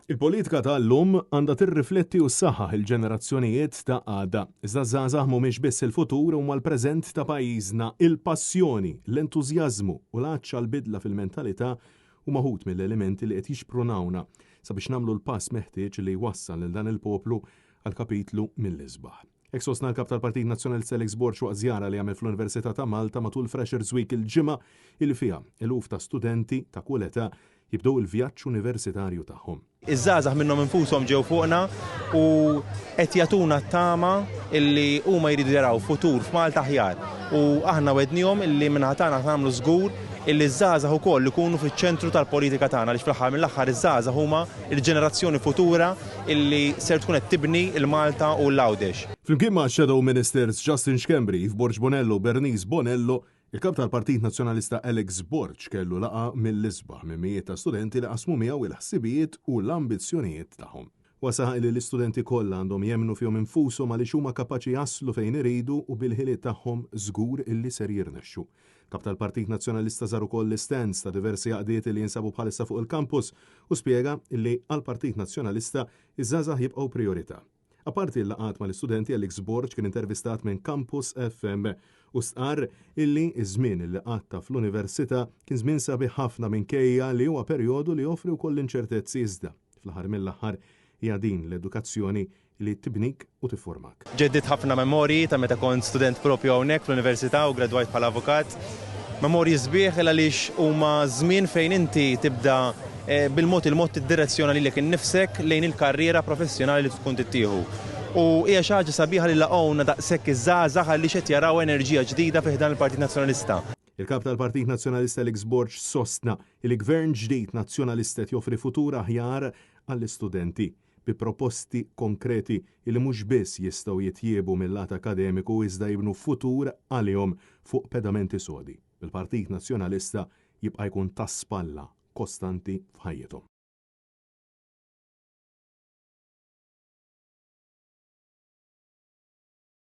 Il-politika ta' llum għandha tirrifletti u ssaħħaħ il-ġenerazzjonijiet ta' għada. Iżda ż-żgħażagħ mhumiex biss il-futur huma l-preżent ta' pajjiżna. Il-passjoni, l-entużjażmu u l-għatx għall-bidla fil-mentalità huma wħud mill-elementi li qed jixprunawna sabiex nagħmlu l-pass meħtieġ li jwassal lil dan il-poplu għal kapitlu mill-isbaħ. Hekk sostna l-Kap tal-Partit Nazzjonalista Alex Borg waqt żjara li għamel fl-Università ta' Malta matul Freshers Week il-Ġimgħa li fiha eluf ta' studenti ta' kull età jibdew il-vjaġġ universitarju tagħhom. Iż-żgħażagħ minnhom infushom ġew fuqna u qed jagħtuna t-tama illi huma jridu jaraw futur f'Malta aħjar. U aħna wegħdnihom illi min-naħa tagħna nagħmlu żgur illi ż-żgħażagħ ukoll ikunu fiċ-ċentru tal-politika tagħna għaliex fl-aħħar mill-aħħar iż-żgħażagħ huma l-ġenerazzjoni futura illi ser tkun qed tibni l-Malta u l-Għawdex. Flimkien ma' Shadow Ministers Justin Schembri, Yves Borg Bonello u Bernice Bonello, il-Kap tal-Partit Nazzjonalista Alex Borg kellu laqgħa mill-isbaħ minn mijiet ta' studenti li qasmu miegħu il-ħsibijiet u l-ambizzjonijiet tagħhom. Huwa saħaq li l-istudenti kollha għandhom jemmnu fihom infushom għaliex huma kapaċi jaslu fejn iridu u bil-ħiliet tagħhom żgur illi ser jirnexxu. Kap tal-Partit Nazzjonalista żar ukoll l-istands ta' diversi għaqdiet li jinsabu bħalissa fuq il-campus u spjega li għall-Partit Nazzjonalista iż-żgħażagħ jibqgħu prijorità. Apparti l-laqgħat mal-istudenti Alex Borg kien intervistat minn Campus FM u stqarr illi ż-żmien li qatta' fl-Università kien żmien sabiħ ħafna minkejja li huwa perjodu li joffri wkoll inċertezzi iżda fl-aħħar mill-aħħar hija din l-edukazzjoni li tibnik u tifformak. Ġeddidt ħafna memorji ta' meta kont student propju hawnhekk fl-Università u ggradwajt bħala avukat. Memorji sbieħ il għaliex huma żmien fejn inti tibda bil-mod il-mod tiddirezzjona lilek innifsek lejn il-karriera professjonali li tkun trid tieħu. U hija xi ħaġa sabiħa li laqgħuna daqshekk iż-żgħażagħ għaliex qed jaraw enerġija ġdida fi ħdan il-Partit Nazzjonalista. Il-Kap tal-Partit Nazzjonalista Alex Borg sostna li Gvern ġdid Nazzjonalista qed joffri futur aħjar għall-istudenti. bi proposti konkreti li mhux biss jistgħu jitjiebu mil-lat akkademiku iżda jibnu futur għalihom fuq pedamenti sodi, bil-Partit Nazzjonalista jibqa' jkun ta' spalla kostanti f'ħajjithom.